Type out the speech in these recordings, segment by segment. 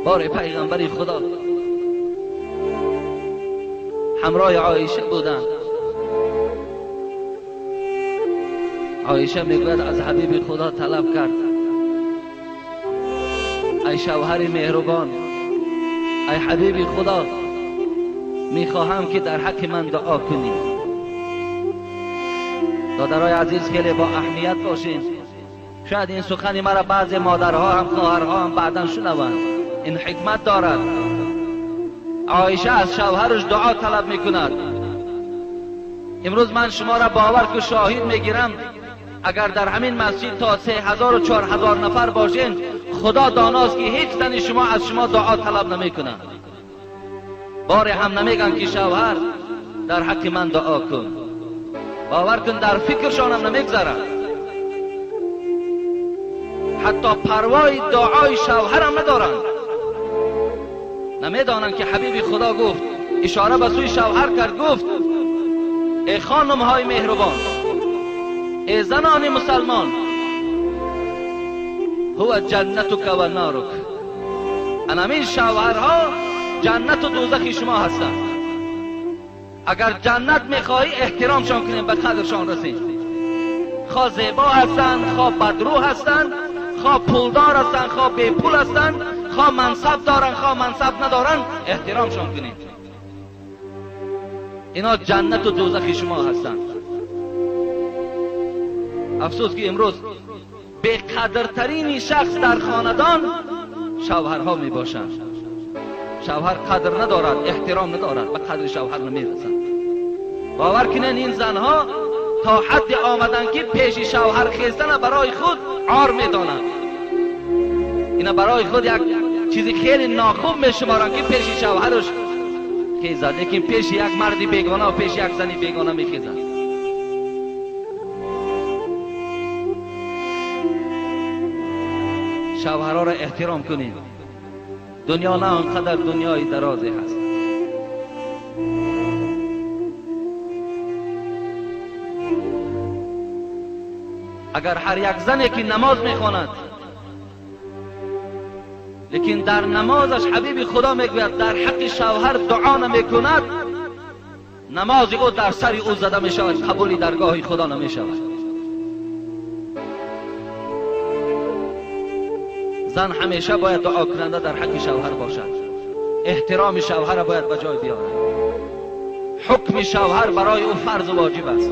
بار پیغمبر خدا همراه عایشه بودند. عایشه میگوید از حبیب خدا طلب کرد، ای شوهر مهربان، ای حبیب خدا، میخواهم که در حق من دعا کنی. دادرای عزیز خیلی با اهمیت باشین. شاید این سخن مرا بعضی مادرها هم خواهرها هم بعدا شنوند. این حکمت دارد. عایشه از شوهرش دعا طلب میکند. امروز من شما را باور که شاهد میگیرم، اگر در همین مسجد تا 3000 و 4000 نفر باشین، خدا داناست که هیچ زنی شما از شما دعا طلب نمیکنند. بار هم نمیگن که شوهر در حق من دعا کن. باور کن در فکرشان هم نمیگذرد. حتی پروای دعای شوهر هم ندارند. نمیدانند که حبیب خدا گفت، اشاره به سوی شوهر کرد، گفت ای خانم های مهربان، ای زنان مسلمان، هو جنتک و نارک. انامین شوهرها جنت و دوزخ شما هستند. اگر جنت میخواهی احترامشان کنیم، به قدرشان رسیم. خواه زیبا هستند، خواه بدرو هستند، خواه پولدار هستند، خواه بی پول هستند، خواه منصب دارند، خواه منصب ندارند، احترامشان کنیم. اینا جنت و دوزخ شما هستند. افسوس که امروز به قدرترین شخص در خاندان شوهرها می باشند. شوهر قدر ندارد، احترام ندارد، به قدر شوهر نمیرسند. باور کنین این زنها تا حد آمدن که پیش شوهر خیستن برای خود عار میدانند. اینا برای خود یک چیزی خیلی ناخوب میشمارند که پیش شوهرش خیزد، لیکن پیش یک مردی بیگانه و پیش یک زنی بیگانه میخیزد. شوهرها را احترام کنید. دنیا نه آنقدر دنیای درازی هست. اگر هر یک زنی که نماز میخواند، لیکن در نمازش حبیب خدا میگوید در حق شوهر دعا نمیکند، نماز او در سر او زده میشود، قبولی درگاه خدا نمیشود. زن همیشه باید دعا کننده در حق شوهر باشد. احترام شوهر باید به جای بیاورد. حکم شوهر برای او فرض و واجب است.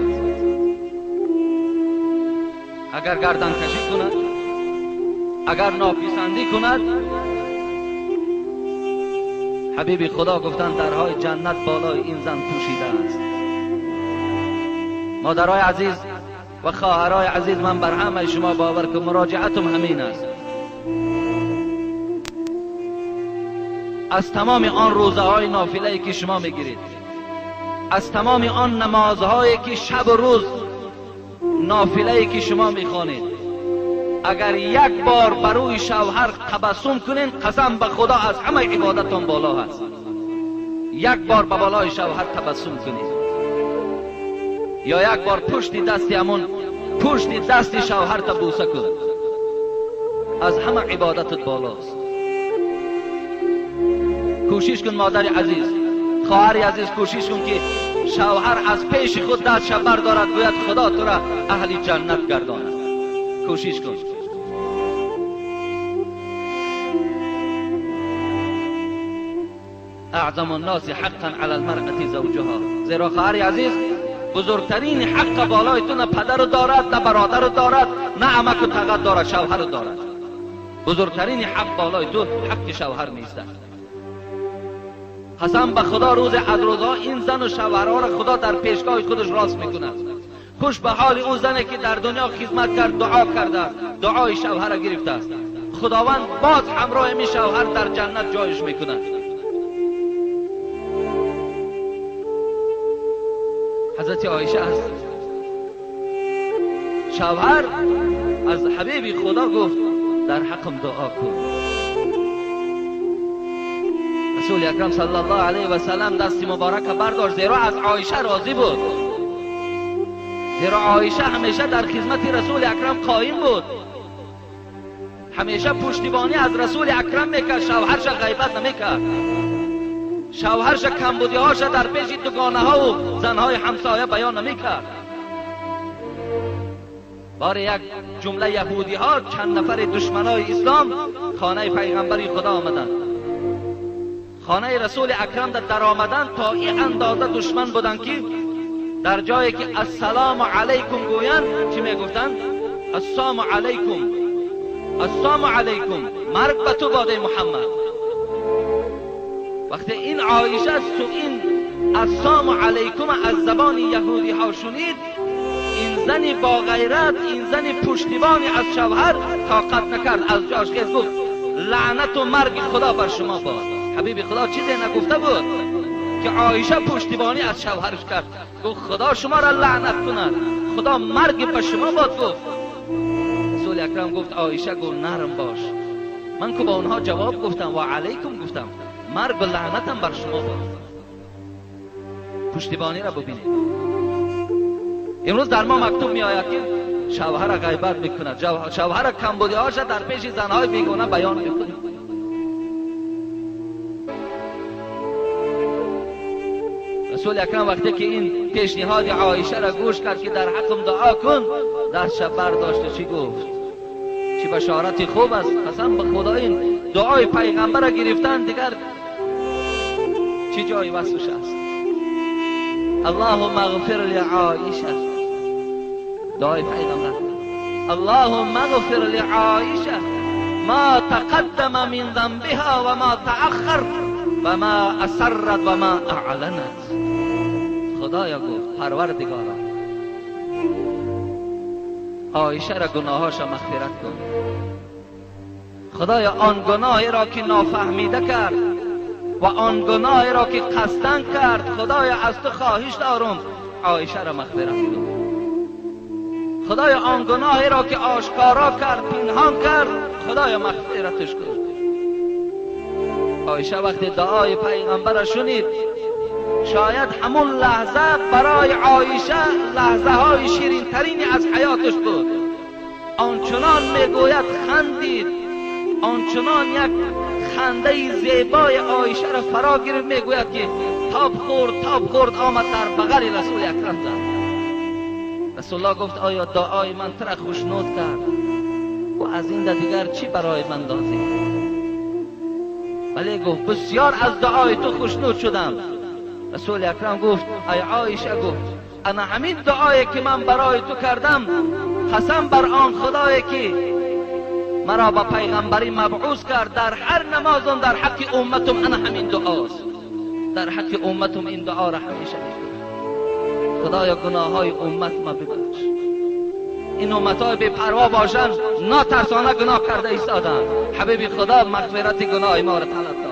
اگر گردن کشی کند، اگر ناپسندی کند، حبیب خدا گفتند درهای جنت بالای این زن پوشیده است. مادرای عزیز و خواهرای عزیز، من بر همه شما باور که مراجعتم همین است. از تمام آن روزه های نافله که شما میگیرید، از تمام آن نمازهایی که شب و روز نافله که شما میخوانید، اگر یک بار بروی شوهر تبسم کنین، قسم به خدا از همه عبادتان بالا هست. یک بار به بالای شوهر تبسم کنید، یا یک بار پشت دست همون پشت دست شوهر تا بوسه کن، از همه عبادتت بالاست. کوشش کن مادر عزیز، خواهر عزیز، کوشش کن که شوهر از پیش خود دستش بردارد، گوید خدا تو را اهل جنت گرداند. کوشش کن. اعظم الناس حقا علی المرأة زوجها. زیرا خواهر عزیز، بزرگترین حق بالای تو نه پدر دارد، نه برادر دارد، نه عمک و تغت دارد، شوهر دارد. بزرگترین حق بالای تو حق شوهر نیست. قسم به خدا روز از روزها این زن و شوهرها را خدا در پیشگاه خودش راست میکند. خوش به حال اون زنی که در دنیا خدمت کرد، دعا کرده است، دعای شوهر را گرفته است، خداوند باز همراه می شوهر در جنت جایش میکند. حضرت عایشه است. شوهر از حبیب خدا گفت در حقم دعا کن. رسول اکرم صلی الله علیه و سلم دست مبارک برداشت، زیرا از عایشه راضی بود، زیرا عایشه همیشه در خدمت رسول اکرم قایم بود. ҳамеша пуштибонӣ аз расули акрам мекард, шавҳарша ғайбат намекард, шавҳарша камбудиҳоша дар пеши дугонаҳову занҳои ҳамсоя баён намекард. Бори як ҷумла яҳудиҳо, чанд нафари душманои ислом, хонаи пайғамбари худо омаданд. Хонаи расули акрам дар омадан то ин андоза душман буданд, ки дар ҷое ки ассалому алайкум гӯянд, чӣ мегуфтанд? Ассалому алайкум, ассалому алайкум, марг ба ту бод, эй Муҳаммад. Вақте ин Оиша ин ассалому алайкум аз забони яҳудиҳо шунид, ин зани бо ғайрат, ин зани пуштибони аз шавҳар тоқат накард, аз ҷош хез, гуфт: лаънату марги худо бар шумо бод. Ҳабиби худо чизе нагуфта буд, ки Оиша пуштибонӣ аз шавҳарш кард, гуфт: худо шуморо лаънат кунад, худо марги ба шумо бод. Гуфт расули акрам, гуфт: Оиша, гуфт, нарм бош, ман ку ба онҳо ҷавоб гуфтам, ва алайкум гуфтам, маргу лаънатам бар шумо бод. Пуштибониро бубинед. Имрӯз дар мо мактуб меояд, ки шавҳара ғайбат мекунад, шавҳара камбудиҳоша дар пеши занҳои бегона баён мекунад. Расули акрам вақте ки ин пешниҳоди Оишаро гӯш кард, ки дар ҳаққам дуо кун, дастша бардошта чӣ гуфт? Чӣ башорати хуб аст! Қасам ба худо, ин дуои пайғамбара гирифтан дигар чӣ ҷои васфш аст? Аллоҳумма ғфир ли Оиша. Дуои пайғамбар: Аллоҳумма ғфир ли Оиша ма тақаддама мин занбиҳа ва ма тааххар ва ма асаррат ва ма аъланат. Худоё, гуфт, парвардигоро, Оишаро гуноҳоша мағфират кун. Худоё, он гуноҳеро, ки нофаҳмида кард ва он гуноҳеро, ки қасдан кард, худоё, аз ту хоҳиш дорум, Оишаро мағфират кун. Худоё, он гуноҳеро, ки ошкоро кард, пинҳон кард, худоё, мағфираташ кун. Оиша вақте дуои пайғамбара шунид, шояд ҳамун лаҳза барои Оиша лаҳзаҳои ширинтарини аз ҳаёташ буд. Ончунон, мегӯяд, хандид, ончунон як хандаи зебои Оишаро фаро гирифт, мегӯяд, ки тоб хӯрд, тоб хӯрд, омад дар бағали расули акрам зад. Расулуллоҳ гуфт: оё дуои ман тура хушнуд кард? Гу аз ин да дигар чӣ барои ман лозим? Бале, гуфт, бисёр аз дуои ту хушнуд шудам. Расули акрам гуфт: ай Оиша, гуфт, ана ҳамин дуое, ки ман барои ту кардам, қасам бар он худое, ки маро ба пайғамбарӣ мабъус кард, дар ҳар намозам дар ҳаққи умматум ана ҳамин дуост. Дар ҳаққи умматум ин дуоро ҳамеша мекунам: худоё, гуноҳҳои уммат ма бибахш. Ин умматҳои бепарво бошанд, нотарсона гуноҳ карда истоданд. Ҳабиби худо мағфирати гуноҳи моро талаб дорад.